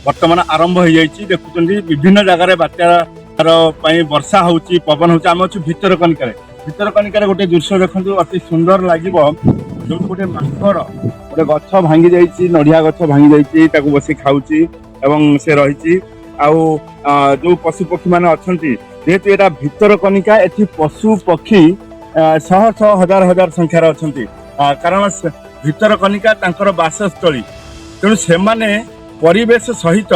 ବର୍ତ୍ତମାନ ଆରମ୍ଭ ହେଇଯାଇଛି। ଦେଖୁଛନ୍ତି, ବିଭିନ୍ନ ଜାଗାରେ ବାତ୍ୟାର ପାଇଁ ବର୍ଷା ହଉଛି, ପବନ ହଉଛି। ଆମେ ଅଛୁ ଭିତରକନିକାରେ। ଭିତରକନିକାରେ ଗୋଟେ ଦୃଶ୍ୟ ଦେଖନ୍ତୁ, ଅତି ସୁନ୍ଦର ଲାଗିବ। ଯୋଉଠି ଗୋଟେ ମାଙ୍କଡ ଗୋଟେ ଗଛ ଭାଙ୍ଗି ଯାଇଛି, ନଡିଆ ଗଛ ଭାଙ୍ଗି ଯାଇଛି, ତାକୁ ବସି ଖାଉଛି ଏବଂ ସେ ରହିଛି। ଆଉ ଯୋଉ ପଶୁ ପକ୍ଷୀ ମାନେ ଅଛନ୍ତି, ଯେହେତୁ ଏଇଟା ଭିତରକନିକା, ଏଠି ପଶୁ ପକ୍ଷୀ ଶହ ଶହ, ହଜାର ହଜାର ସଂଖ୍ୟାରେ ଅଛନ୍ତି, କାରଣ ଭିତରକନିକା ତାଙ୍କର ବାସସ୍ଥଳୀ। ତେଣୁ ସେମାନେ ପରିବେଶ ସହିତ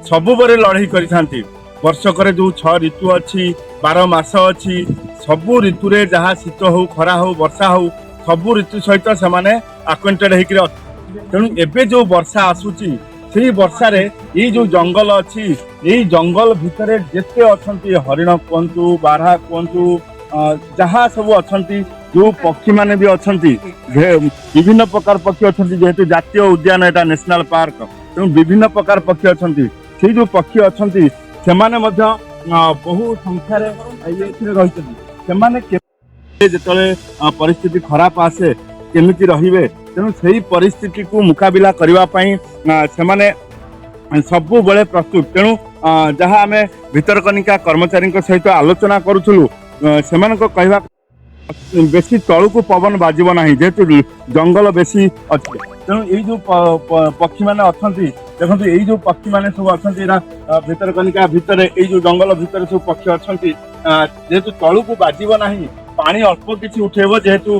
ସବୁବେଳେ ଲଢ଼େଇ କରିଥାନ୍ତି। ବର୍ଷକରେ ଯୋଉ ଛଅ ଋତୁ ଅଛି, 12 ମାସ ଅଛି, ସବୁ ଋତୁରେ ଯାହା ଶୀତ ହଉ, ଖରା ହଉ, ବର୍ଷା ହଉ, ସବୁ ଋତୁ ସହିତ ସେମାନେ ଆକ୍ୱେଣ୍ଟେଡ୍ ହେଇକିରି ଅଛନ୍ତି। ତେଣୁ ଏବେ ଯୋଉ ବର୍ଷା ଆସୁଛି, ସେଇ ବର୍ଷାରେ ଏଇ ଯୋଉ ଜଙ୍ଗଲ ଅଛି, ଏଇ ଜଙ୍ଗଲ ଭିତରେ ଯେତେ ଅଛନ୍ତି, ହରିଣ କୁହନ୍ତୁ, ବାରହା କୁହନ୍ତୁ, ଯାହା ସବୁ ଅଛନ୍ତି, ଯୋଉ ପକ୍ଷୀମାନେ ବି ଅଛନ୍ତି, ବିଭିନ୍ନ ପ୍ରକାର ପକ୍ଷୀ ଅଛନ୍ତି। ଯେହେତୁ ଜାତୀୟ ଉଦ୍ୟାନ ଏଟା, ନ୍ୟାସନାଲ ପାର୍କ, ତେଣୁ ବିଭିନ୍ନ ପ୍ରକାର ପକ୍ଷୀ ଅଛନ୍ତି। ସେଇ ଯୋଉ ପକ୍ଷୀ ଅଛନ୍ତି, ସେମାନେ ମଧ୍ୟ ବହୁ ସଂଖ୍ୟାରେ ଏଥିରେ ରହିଛନ୍ତି। ସେମାନେ ଯେତେବେଳେ ପରିସ୍ଥିତି ଖରାପ ଆସେ, କେମିତି ରହିବେ? ତେଣୁ ସେଇ ପରିସ୍ଥିତିକୁ ମୁକାବିଲା କରିବା ପାଇଁ ସେମାନେ ସବୁବେଳେ ପ୍ରସ୍ତୁତ। ତେଣୁ ଯାହା ଆମେ ଭିତରକନିକା କର୍ମଚାରୀଙ୍କ ସହିତ ଆଲୋଚନା କରୁଥିଲୁ, ସେମାନଙ୍କ କହିବା ବେଶୀ ତଳକୁ ପବନ ବାଜିବ ନାହିଁ, ଯେହେତୁ ଜଙ୍ଗଲ ବେଶୀ ଅଛି। ତେଣୁ ଏଇ ଯୋଉ ପକ୍ଷୀମାନେ ଅଛନ୍ତି, ଦେଖନ୍ତୁ, ଏଇ ଯୋଉ ପକ୍ଷୀମାନେ ସବୁ ଅଛନ୍ତି, ଏଇଟା ଭିତରକନିକା ଭିତରେ, ଏଇ ଯୋଉ ଜଙ୍ଗଲ ଭିତରେ ସବୁ ପକ୍ଷୀ ଅଛନ୍ତି। ଯେହେତୁ ତଳକୁ ବାଜିବ ନାହିଁ, ପାଣି ଅଳ୍ପ କିଛି ଉଠେଇବ। ଯେହେତୁ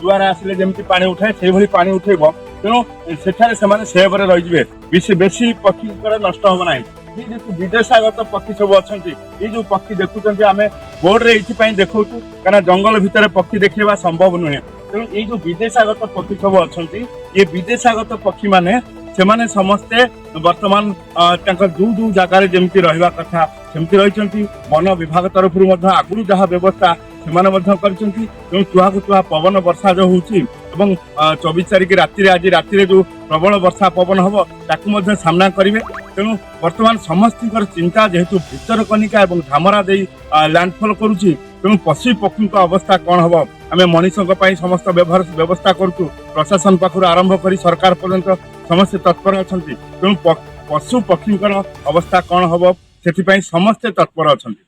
ଜୁଆର ଆସିଲେ ଯେମିତି ପାଣି ଉଠାଏ, ସେଇଭଳି ପାଣି ଉଠେଇବ। ତେଣୁ ସେଠାରେ ସେମାନେ ସେଭରେ ରହିଯିବେ। ବେଶୀ ବେଶୀ ପକ୍ଷୀଙ୍କର ନଷ୍ଟ ହବ ନାହିଁ। ଏଇ ଯେହେତୁ ବିଦେଶାଗତ ପକ୍ଷୀ ସବୁ ଅଛନ୍ତି, ଏଇ ଯୋଉ ପକ୍ଷୀ ଦେଖୁଛନ୍ତି, ଆମେ ବୋର୍ଡରେ ଏଇଥିପାଇଁ ଦେଖାଉଛୁ, କାରଣ ଜଙ୍ଗଲ ଭିତରେ ପକ୍ଷୀ ଦେଖେଇବା ସମ୍ଭବ ନୁହେଁ। ତେଣୁ ଏଇ ଯୋଉ ବିଦେଶାଗତ ପକ୍ଷୀ ସବୁ ଅଛନ୍ତି, ଏ ବିଦେଶାଗତ ପକ୍ଷୀମାନେ ସେମାନେ ସମସ୍ତେ ବର୍ତ୍ତମାନ ତାଙ୍କ ଯୋଉ ଯୋଉ ଜାଗାରେ ଯେମିତି ରହିବା କଥା ସେମିତି ରହିଛନ୍ତି। ବନ ବିଭାଗ ତରଫରୁ ମଧ୍ୟ ଆଗରୁ ଯାହା ବ୍ୟବସ୍ଥା ସେମାନେ ମଧ୍ୟ କରିଛନ୍ତି। ତେଣୁ ତୁହାକୁ ତୁହା ପବନ ବର୍ଷା ଯୋଉ ହଉଛି ଏବଂ 24 ତାରିଖ ରାତିରେ, ଆଜି ରାତିରେ ଯୋଉ ପ୍ରବଳ ବର୍ଷା ପବନ ହବ, ତାକୁ ମଧ୍ୟ ସାମ୍ନା କରିବେ। ତେଣୁ ବର୍ତ୍ତମାନ ସମସ୍ତଙ୍କର ଚିନ୍ତା, ଯେହେତୁ ଭିତରକନିକା ଏବଂ ଧାମରା ଦେଇ ଲ୍ୟାଣ୍ଡଫଲ୍ କରୁଛି, ତେଣୁ ପଶୁ ପକ୍ଷୀଙ୍କ ଅବସ୍ଥା କ'ଣ ହବ? ଆମେ ମଣିଷଙ୍କ ପାଇଁ ସମସ୍ତ ବ୍ୟବହାର ବ୍ୟବସ୍ଥା କରୁଛୁ। ପ୍ରଶାସନ ପାଖରୁ ଆରମ୍ଭ କରି ସରକାର ପର୍ଯ୍ୟନ୍ତ ସମସ୍ତେ ତତ୍ପର ଅଛନ୍ତି। ତେଣୁ ପଶୁ ପକ୍ଷୀଙ୍କର ଅବସ୍ଥା କ'ଣ ହବ, ସେଥିପାଇଁ ସମସ୍ତେ ତତ୍ପର ଅଛନ୍ତି।